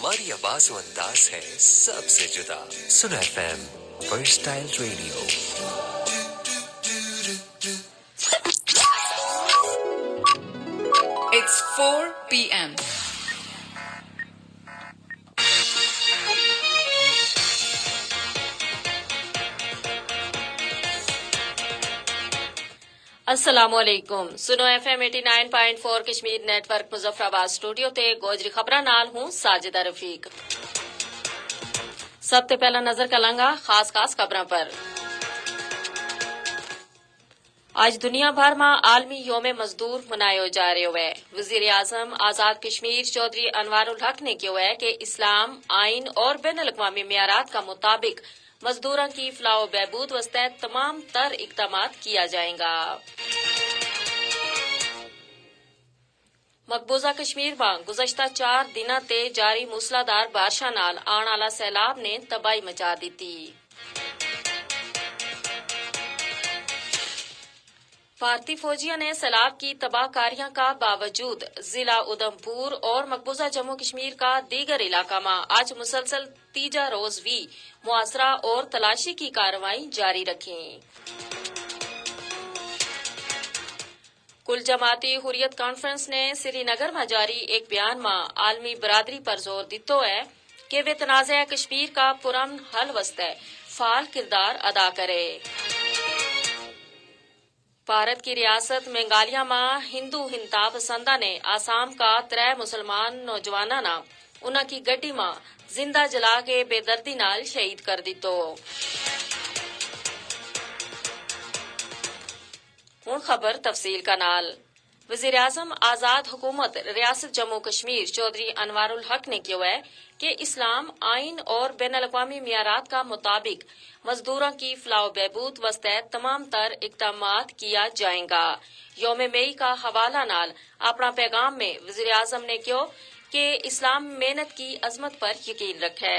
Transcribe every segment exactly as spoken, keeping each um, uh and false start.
اور یہ آواز و انداز ہے سب سے جدا۔ سنو ایف ایم، ورسٹائل ریڈیو۔ It's four p.m. السلام علیکم۔ سنو ایف ایم ایٹی نائن پوائنٹ فور کشمیر نیٹ ورک مظفر آباد سٹوڈیو تے گوجری خبراں نال ہوں ساجدہ رفیق۔ سب تے پہلا نظر کلنگا خاص خاص خبراں پر۔ اج دنیا بھر ما عالمی یوم مزدور منایو جا رہیو ہے۔ وزیر اعظم آزاد کشمیر چوہدری انوار الحق نے کہیو ہے کہ اسلام، آئین اور بین الاقوامی معیارات کا مطابق مزدوراں کی فلاح و بہبود واسطے تمام تر اقدامات کیا جائیں گا۔ مقبوضہ کشمیر ما گزشتہ چار دناں تے جاری موسلادار بارشاں نال آن آلا سیلاب نے تباہی مچا دتی۔ بھارتی فوجیاں نے سیلاب کی تباہ کاریاں کا باوجود ضلع ادھمپور اور مقبوضہ جموں کشمیر کا دیگر علاقہ ما آج مسلسل تیجا روز وی محاصرہ اور تلاشی کی کارروائی جاری رکھیں۔ کل جماعتی حریت کانفرنس نے سری نگر ما جاری ایک بیان ما عالمی برادری پر زور دیتو ہے کہ ویہ تنازعہ کشمیر کا پرامن حل واسطے فعال کردار ادا کرے۔ بھارت کی ریاست میگھالیہ ما ہندو ہنتا پسنداں نے آسام کا ترے مسلمان نوجواناں نا انہاں کی گڈی ما زندہ جلا کے بے دردی نال شہید کر دتو۔ ہن خبر تفصیل کا نال۔ وزیر اعظم آزاد حکومت ریاست جموں کشمیر چوہدری انوار الحق نے کہیو ہے کہ اسلام آئین اور بین الاقوامی معیارات کا مطابق مزدوراں کی فلاح و بہبود واسطے تمام تر اقدامات کیا جائیں گا۔ یوم مئی کا حوالہ نال اپنا پیغام میں وزیر اعظم نے کہیو کہ اسلام محنت کی عظمت پر یقین رکھے۔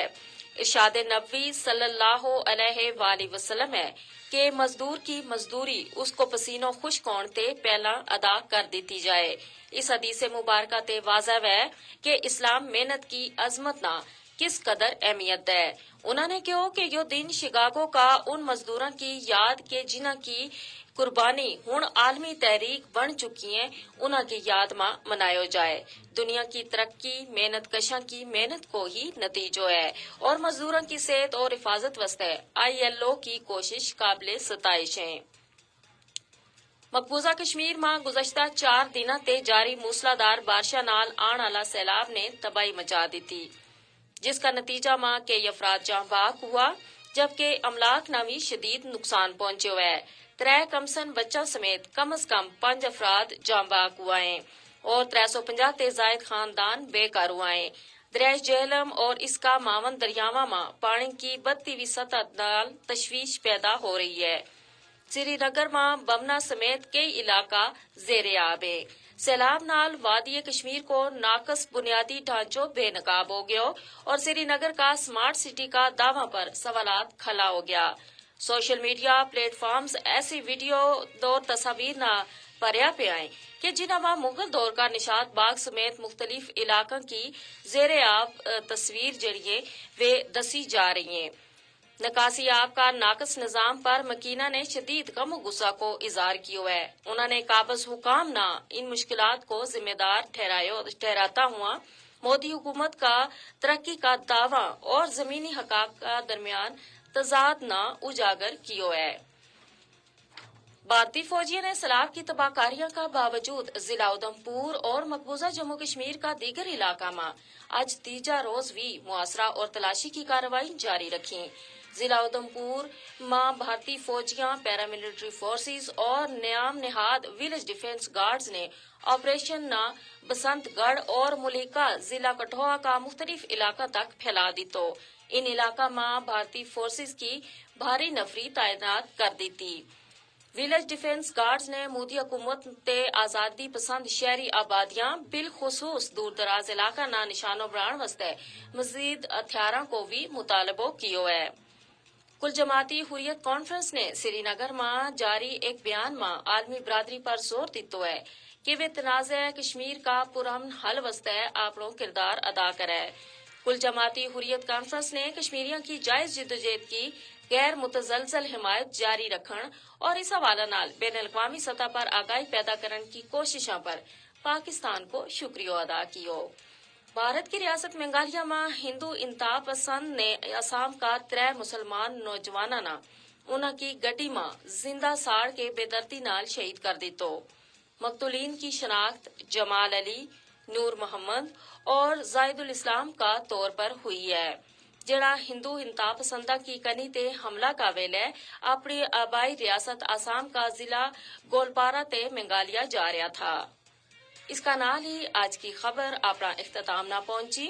ارشاد نبوی صلی اللہ علیہ وآلہ وسلم ہے کہ مزدور کی مزدوری اس کو پسینو خشک ہون تے پہلاں ادا کر دتی جائے۔ اس حدیث مبارکہ تے واضح ہوئے کہ اسلام محنت کی عظمت نا کس قدر اہمیت ہے۔ انہاں نے کہیو کہ یوہ دن شکاگو کا ان مزدوراں کی یاد کے جنہاں کی قربانی ہن عالمی تحریک بن چکی ہیں، انہاں کی یاد ما منایو جائے۔ دنیا کی ترقی محنت کشاں کی محنت کو ہی نتیجو ہے اور مزدوراں کی صحت اور حفاظت واسطے آئی ایل او کی کوشش قابل ستائش ہیں۔ مقبوضہ کشمیر ما گزشتہ چار دناں تے جاری موسلادار بارشاں نال آن آلا سیلاب نے تباہی مچا دتی، جس کا نتیجہ ما کئی افراد جاں بحق ہوا، جبکہ املاک نا وی شدید نقصان پہنچیو ہے۔ ترے کمسن بچاں سمیت کم از کم پنج افراد جاں بحق ہوا ہیں اور ترے سو پنجاہ تے زائد خاندان بے گھر ہوا ہیں۔ دریائے جہلم اور اس کا معاون دریاواں ما پانی کی بدھتی وی سطح نال تشویش پیدا ہو رہی ہے۔ سری نگر ما بمنا سمیت کئی علاقہ زیر آب ہیں۔ سیلاب نال وادی کشمیر کو ناقص بنیادی ڈھانچو بے نقاب ہو گیو اور سری نگر کا سمارٹ سٹی کا دعواں پر سوالات کھلا ہو گیا۔ سوشل میڈیا پلیٹ فارمز ایسی ویڈیو دور تصاویر نا پریا پہ آئیں کہ جنہاں ما مغل دور کا نشاط باغ سمیت مختلف علاقاں کی زیر آب تصویر جڑیے ویہ دسی جا رہی ہیں۔ نکاسی آب کا ناقص نظام پر مکینہ نے شدید غم و غصہ کو اظہار کیو ہے۔ انہاں نے قابض حکام نا ان مشکلات کو ذمہ دار ٹھہراتا ہوا مودی حکومت کا ترقی کا دعواں اور زمینی حقاق کا درمیان تضاد نا اجاگر کیو ہے۔ بھارتی فوجیوں نے سیلاب کی تباہ کاریاں کا باوجود ضلع ادھمپور اور مقبوضہ جموں کشمیر کا دیگر علاقہ ما اج تیجا روز وی محاصرہ اور تلاشی کی کارروائی جاری رکھیں۔ ضلع ادھمپور ما بھارتی فوجیاں، پیراملٹری فورسز اور نیام نہاد ویلیج ڈیفنس گارڈز نے آپریشن نا بسنت گڑھ اور ملیکہ ضلع کٹھوعہ کا مختلف علاقہ تک پھیلا دیتو۔ ان علاقہ ما بھارتی فورسز کی بھاری نفری تعینات کر دیتی۔ ویلیج ڈیفنس گارڈز نے مودی حکومت تے آزادی پسند شہری آبادیاں بالخصوص دور دراز علاقہ نا نشانو بنان واسطے مزید ہتھیاراں کو وی مطالبو کیو ہے۔ کل جماعتی حریت کانفرنس نے سری نگر ما جاری ایک بیان ما عالمی برادری پر زور دیتو ہے کہ ویہ تنازعہ کشمیر کا پرامن حل واسطے آپنو کردار ادا کرے۔ کل جماعتی حریت کانفرنس نے کشمیریاں کی جائز جدوجہد کی غیر متزلزل حمایت جاری رکھن اور اس حوالہ نال بین الاقوامی سطح پر آگاہی پیدا کرن کی کوششاں پر پاکستان کو شکریو ادا کیو۔ بھارت کی ریاست میگھالیہ ما ہندو انتہا پسند نے آسام کا ترے مسلمان نوجواناں نا انہاں کی گڈی ما زندہ ساڑ کے بے دردی نال شہید کر دیتو۔ مقتولین کی شناخت جمال علی، نور محمد اور زاہد الاسلام کا طور پر ہوئی ہے، جیڑا ہندو انتہا پسنداں کی کنی تے حملہ کا ویلے اپنی آبائی ریاست آسام کا ضلع گولپارہ تے میگھالیہ جا رہیا تھا۔ اس کا نال ہی آج کی خبر اپنا اختتام نہ پہنچی۔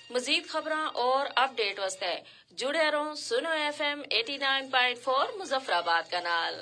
مزید خبراں اور اپڈیٹ واسطے جڑے رہو سنو ایف ایم ایٹی نائن پوائنٹ فور مظفرآباد کا نال۔